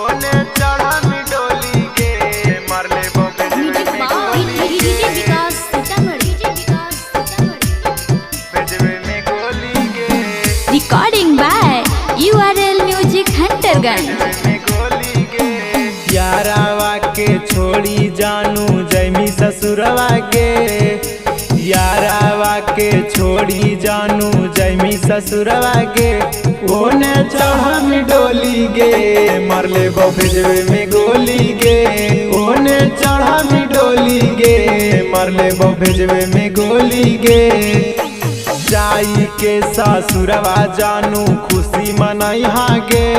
ओने चढ़मी डोली गे मरले भेजवे म्यूजिक में बाय गोली डीजे गे। विकास सीतामढ़ी। डीजे विकास सीतामढ़ी। भेजवे में गोली गे। Recording by URL music Hunterganj. भेजवे में गोली गे। यारावा के छोड़ी जानू जैमी ससुरवा के, यारावा के छोड़ी जानू जैमी ससुरवा के, ओने चढ़मी डोली गे मरले भेजवे में गोली गे, ओने चढ़मी डोली गे मरले भेजवे में गोली गे। जाई के ससुरवा जानू खुशी मनैहा गे,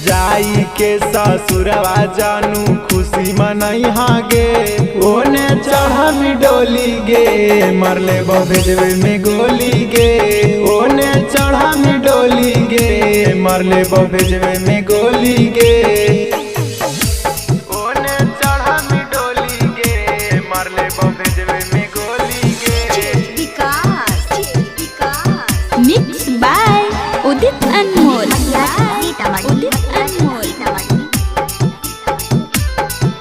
जाई के ससुरवा जानू खुशी मनैहा गे, ओने चढ़मी डोली गे मरले भेजवे में गोली गे, ओने चढ़मी डोली गे मरले भेजवे में गोली गे। ओने चढ़मी डोली गे मरले भेजवे में गोली गे। Mix by Udit Anmol. Udit Anmol.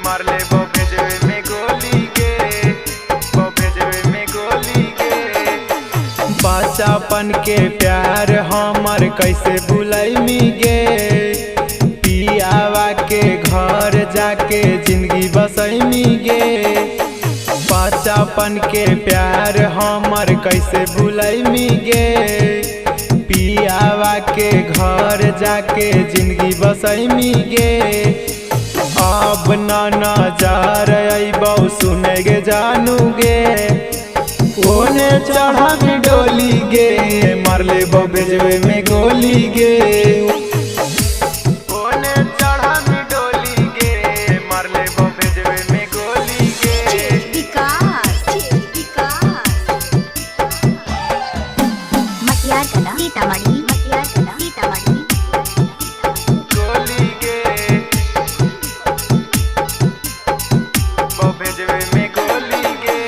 मरले भेजवे में गोली गे, भेजवे में गोली गे। बचपन के प्यार हमर कैसे भुलैमी गे, पियावा के घर जाके जिंदगी बसैमी गे, बचपन के प्यार हमर कैसे भुलैमी गे, पियावा के घर जाके जिंदगी बसैमी गे। अब ना नजर अइबौ सुने गे जानू गे, ओने चढ़मी डोली गे मरले भेजवे में गोली गे। ओने चढ़मी डोली गे मरले भेजवे में गोली गे। गोली गे भेजवे में गोली गे।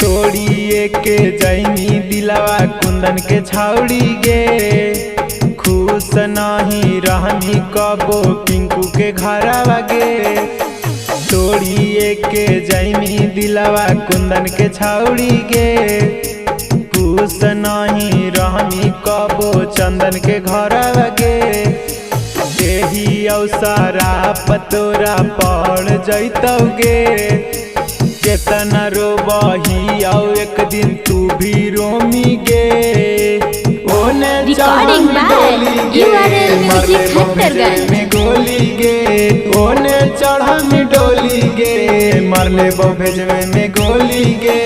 तोड़िए के जैनी दिलवा कुंदन के छाउड़ी गे, खुश नहीं रहनी कबो पिंकू के घरवा गे, तोड़िए के जैनी दिलवा कुंदन के छाउड़ी गे, खुश नहीं रहनी कबो चंदन के घरवा गे। एही अवसरा पतोरा पड़ जैतौ गे, केतना रोबही औ एक दिन तू भी रोमी गे, ओने Recording चढ़मी by डोली गे URL Music मरले भेजवे Hunterganj। में गोली गे, ओने चढ़मी डोली गे मरले भेजवे में गोली गे।